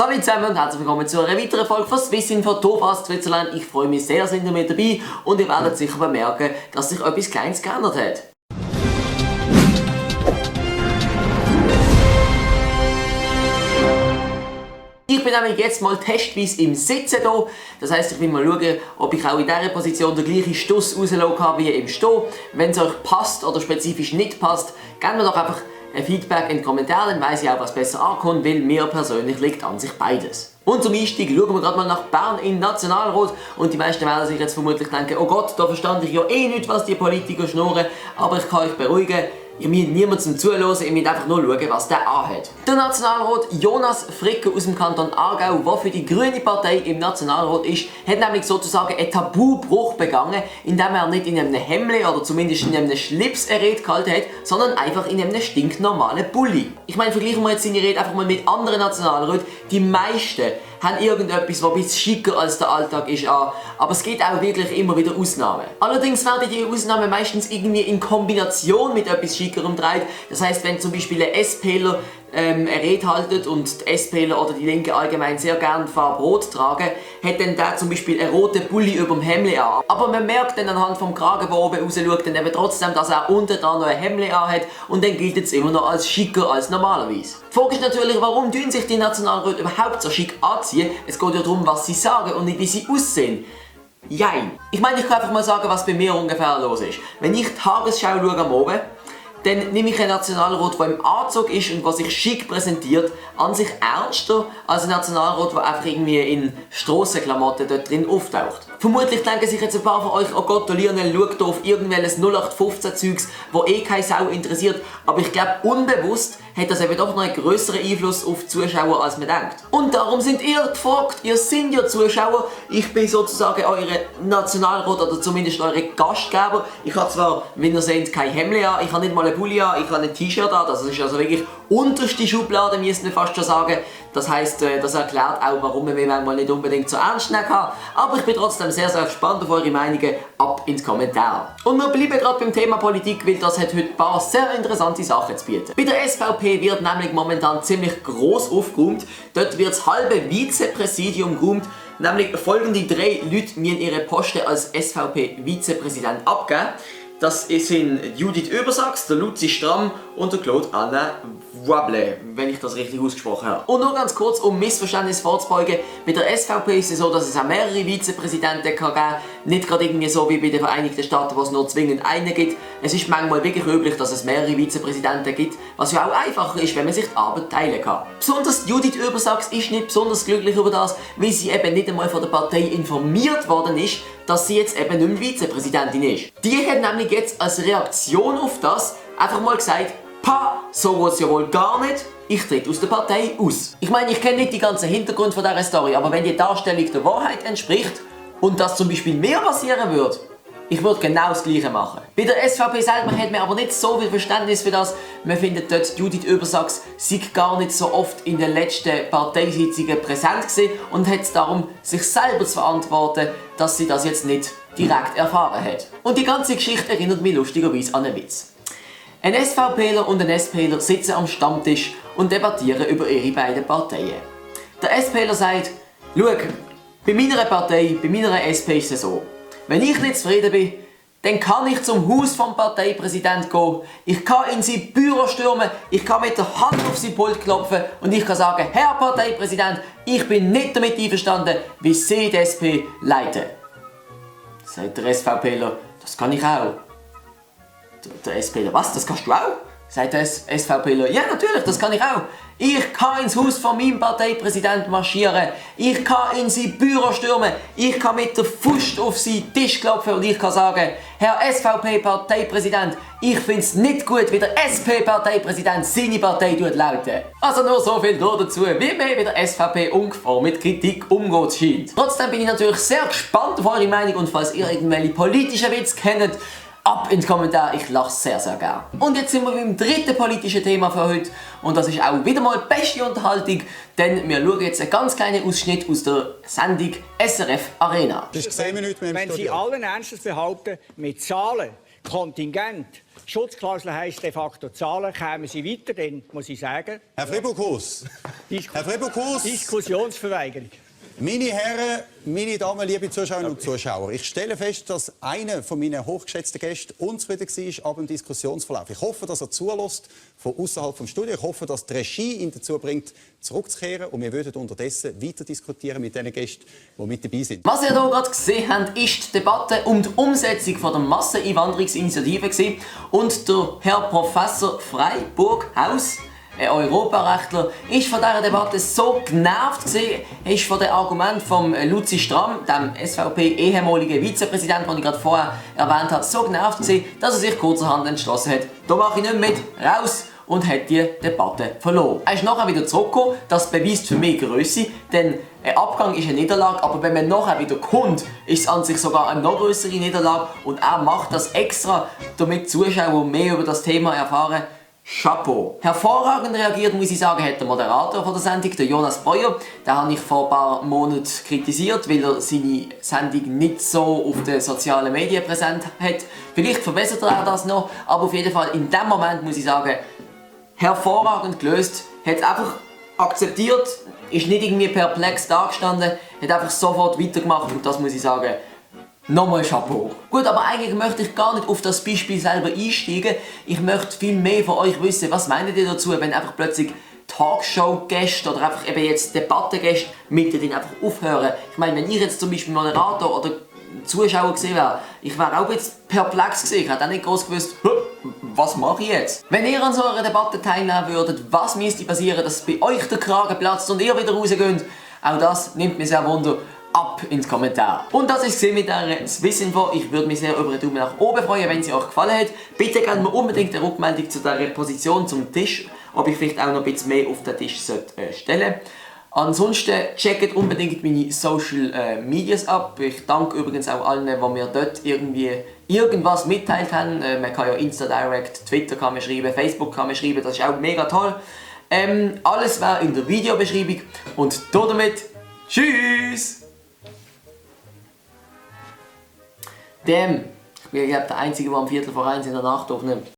Salut zusammen und herzlich willkommen zu einer weiteren Folge von Swissinfo Tofast Switzerland. Ich freue mich sehr, sind ihr mit dabei und ihr werdet sicher bemerken, dass sich etwas Kleines geändert hat. Ich bin nämlich jetzt mal testweise im Sitzen hier. Das heisst, ich will mal schauen, ob ich auch in dieser Position den gleichen Stuss rauslassen kann wie im Stehen. Wenn es euch passt oder spezifisch nicht passt, gebt mir doch einfach ein Feedback in den Kommentaren, dann weiss ich auch, was besser ankommt, weil mir persönlich liegt an sich beides. Und zum Einstieg schauen wir gerade mal nach Bern in Nationalrat. Und die meisten werden sich jetzt vermutlich denken, oh Gott, da verstand ich ja eh nicht, was die Politiker schnurren. Aber ich kann euch beruhigen, ihr müsst niemand zum Zuhören, ihr müsst einfach nur schauen, was der anhat. Der Nationalrat Jonas Fricker aus dem Kanton Aargau, der für die Grüne Partei im Nationalrat ist, hat nämlich sozusagen einen Tabubruch begangen, indem er nicht in einem Hemdli oder zumindest in einem Schlips eine Rede gehalten hat, sondern einfach in einem stinknormalen Bulli. Ich meine, vergleichen wir jetzt seine Rede einfach mal mit anderen Nationalräten. Die meisten haben irgendetwas, was ein bisschen schicker als der Alltag ist an, aber es gibt auch wirklich immer wieder Ausnahmen. Allerdings werden die Ausnahmen meistens irgendwie in Kombination mit etwas Schickerem gedreht. Das heisst, wenn zum Beispiel ein SPler eine Rede haltet und die SPler oder die Linke allgemein sehr gerne Farbe Rot tragen, hat dann der zum Beispiel einen roten Pulli über dem Hemdli an. Aber man merkt dann anhand vom Kragen, der oben raus schaut, dann eben trotzdem, dass er unten dran noch ein Hemdli anhat und dann gilt es immer noch als schicker als normalerweise. Die Frage ist natürlich, warum tun sich die Nationalräte überhaupt so schick anziehen? Es geht ja darum, was sie sagen und nicht wie sie aussehen. Jein. Ich meine, ich kann einfach mal sagen, was bei mir ungefähr los ist. Wenn ich die Tagesschau schaue am Abend, dann nehme ich einen Nationalrat, der im Anzug ist und der sich schick präsentiert, an sich ernster als ein Nationalrat, der einfach irgendwie in Strassenklamotten dort drin auftaucht. Vermutlich denken sich jetzt ein paar von euch, oh Gott, der Lionel schaut auf irgendwelches 0815-Zeugs, das eh keine Sau interessiert, aber ich glaube, unbewusst hat das eben doch noch einen grösseren Einfluss auf die Zuschauer, als man denkt. Und darum sind ihr gefragt, ihr seid ja Zuschauer, ich bin sozusagen eure Nationalrat oder zumindest eure Gastgeber. Ich habe zwar, wie ihr seht, kein Hemdli an, ich habe nicht mal einen Pulli an, ich habe ein T-Shirt an, das ist also wirklich unterste Schublade, müssen wir fast schon sagen. Das heisst, das erklärt auch, warum man mich manchmal nicht unbedingt so ernst nehmen kann. Aber ich bin trotzdem sehr, sehr gespannt auf eure Meinungen. Ab ins Kommentar. Und wir bleiben gerade beim Thema Politik, weil das hat heute ein paar sehr interessante Sachen zu bieten. Bei der SVP wird nämlich momentan ziemlich gross aufgeräumt. Dort wird das halbe Vizepräsidium geräumt. Nämlich folgende 3 Leute müssen ihre Posten als SVP-Vizepräsident abgeben. Das sind Judith Uebersax, der Luzi Stramm und der Claude Alain Wable, wenn ich das richtig ausgesprochen habe. Und nur ganz kurz, um Missverständnis vorzubeugen, bei der SVP ist es so, dass es auch mehrere Vizepräsidenten kann geben. Nicht gerade irgendwie so wie bei den Vereinigten Staaten, wo es nur zwingend einen gibt. Es ist manchmal wirklich üblich, dass es mehrere Vizepräsidenten gibt, was ja auch einfacher ist, wenn man sich die Arbeit teilen kann. Besonders Judith Uebersax ist nicht besonders glücklich über das, weil sie eben nicht einmal von der Partei informiert worden ist, dass sie jetzt eben nicht mehr Vizepräsidentin ist. Die hat nämlich jetzt als Reaktion auf das einfach mal gesagt, pa, so geht's ja wohl gar nicht, ich trete aus der Partei aus. Ich meine, ich kenne nicht den ganzen Hintergrund von dieser Story, aber wenn die Darstellung der Wahrheit entspricht und das zum Beispiel mir passieren würde, ich würde genau das Gleiche machen. Bei der SVP selber hat man aber nicht so viel Verständnis für das. Man findet dort, Judith Uebersax sei gar nicht so oft in den letzten Parteisitzungen präsent gewesen und hat darum, sich selber zu verantworten, dass sie das jetzt nicht direkt erfahren hat. Und die ganze Geschichte erinnert mich lustigerweise an einen Witz. Ein SVPler und ein SPler sitzen am Stammtisch und debattieren über ihre beiden Parteien. Der SPler sagt, schau, bei meiner Partei, bei meiner SP ist es so, wenn ich nicht zufrieden bin, dann kann ich zum Haus vom Parteipräsidenten gehen, ich kann in sein Büro stürmen, ich kann mit der Hand auf sein Pult klopfen und ich kann sagen, Herr Parteipräsident, ich bin nicht damit einverstanden, wie Sie die SP leiten. Sagt der SVPler, das kann ich auch. Der SPler, was, das kannst du auch? Sagt der SVPler, ja natürlich, das kann ich auch. Ich kann ins Haus von meinem Parteipräsidenten marschieren. Ich kann in sein Büro stürmen. Ich kann mit der Faust auf seinen Tisch klopfen und ich kann sagen, Herr SVP-Parteipräsident, ich finde es nicht gut, wie der SP-Parteipräsident seine Partei lauten. Also nur so viel dazu, wie man bei der SVP ungefähr mit Kritik umgeht scheint. Trotzdem bin ich natürlich sehr gespannt auf eure Meinung und falls ihr irgendwelche politischen Witze kennt, ab in die Kommentare, ich lache sehr, sehr gerne. Und jetzt sind wir beim dritten politischen Thema für heute. Und das ist auch wieder mal beste Unterhaltung, denn wir schauen jetzt einen ganz kleinen Ausschnitt aus der Sendung SRF Arena. Wenn Sie allen Ernstes behaupten, mit Zahlen Kontingent. Schutzklausel heisst de facto zahlen. Kämen Sie weiter, dann muss ich sagen... Herr Fribourg-Hus, Diskussionsverweigerung. meine Herren, meine Damen, liebe Zuschauerinnen und Zuschauer, ich stelle fest, dass einer von meinen hochgeschätzten Gästen unzufrieden war ab dem Diskussionsverlauf. Ich hoffe, dass er zulässt von außerhalb des Studios. Ich hoffe, dass die Regie ihn dazu bringt, zurückzukehren. Und wir würden unterdessen weiter diskutieren mit den Gästen, die mit dabei sind. Was ihr hier gerade gesehen habt, ist die Debatte um die Umsetzung von der Masseneinwanderungsinitiative und der Herr Professor Freiburg-Haus, ein Europarechtler, ist von dieser Debatte so genervt gewesen, ist von dem Argument von Luzi Stramm, dem SVP-ehemaligen Vizepräsidenten, den ich gerade vorher erwähnt habe, so genervt gewesen, dass er sich kurzerhand entschlossen hat, da mache ich nicht mehr mit, raus, und hat die Debatte verloren. Er ist nachher wieder zurückgekommen, das beweist für mich Grösse, denn ein Abgang ist eine Niederlage, aber wenn man nachher wieder kommt, ist es an sich sogar eine noch größere Niederlage und er macht das extra, damit die Zuschauer mehr über das Thema erfahren. Chapeau. Hervorragend reagiert, muss ich sagen, hat der Moderator von der Sendung, der Jonas Breuer. Den habe ich vor ein paar Monaten kritisiert, weil er seine Sendung nicht so auf den sozialen Medien präsent hat. Vielleicht verbessert er das noch, aber auf jeden Fall in dem Moment muss ich sagen, hervorragend gelöst, hat einfach akzeptiert, ist nicht irgendwie perplex dagestanden, hat einfach sofort weitergemacht und das muss ich sagen, nochmal Chapeau. Gut, aber eigentlich möchte ich gar nicht auf das Beispiel selber einsteigen. Ich möchte viel mehr von euch wissen, was meint ihr dazu, wenn einfach plötzlich Talkshow-Gäste oder einfach eben jetzt Debattengäste mittendrin einfach aufhören. Ich meine, wenn ich jetzt zum Beispiel Moderator oder Zuschauer gesehen wäre, ich wäre auch jetzt perplex gewesen. Ich hätte auch nicht groß gewusst, was mache ich jetzt? Wenn ihr an so einer Debatte teilnehmen würdet, was müsste passieren, dass bei euch der Kragen platzt und ihr wieder rausgeht? Auch das nimmt mir sehr Wunder. Ab ins Kommentar. Und das ist es mit dieser Swiss-Info. Ich würde mich sehr über einen Daumen nach oben freuen, wenn sie euch gefallen hat. Bitte gebt mir unbedingt eine Rückmeldung zu dieser Position zum Tisch, ob ich vielleicht auch noch ein bisschen mehr auf den Tisch stellen sollte. Ansonsten checkt unbedingt meine Social Medias ab. Ich danke übrigens auch allen, die mir dort irgendwie irgendwas mitteilt haben. Man kann ja Insta Direct, Twitter kann man schreiben, Facebook kann man schreiben, das ist auch mega toll. Alles wäre in der Videobeschreibung und damit tschüss! Ich bin der Einzige, der um 1:45 in der Nacht aufnimmt.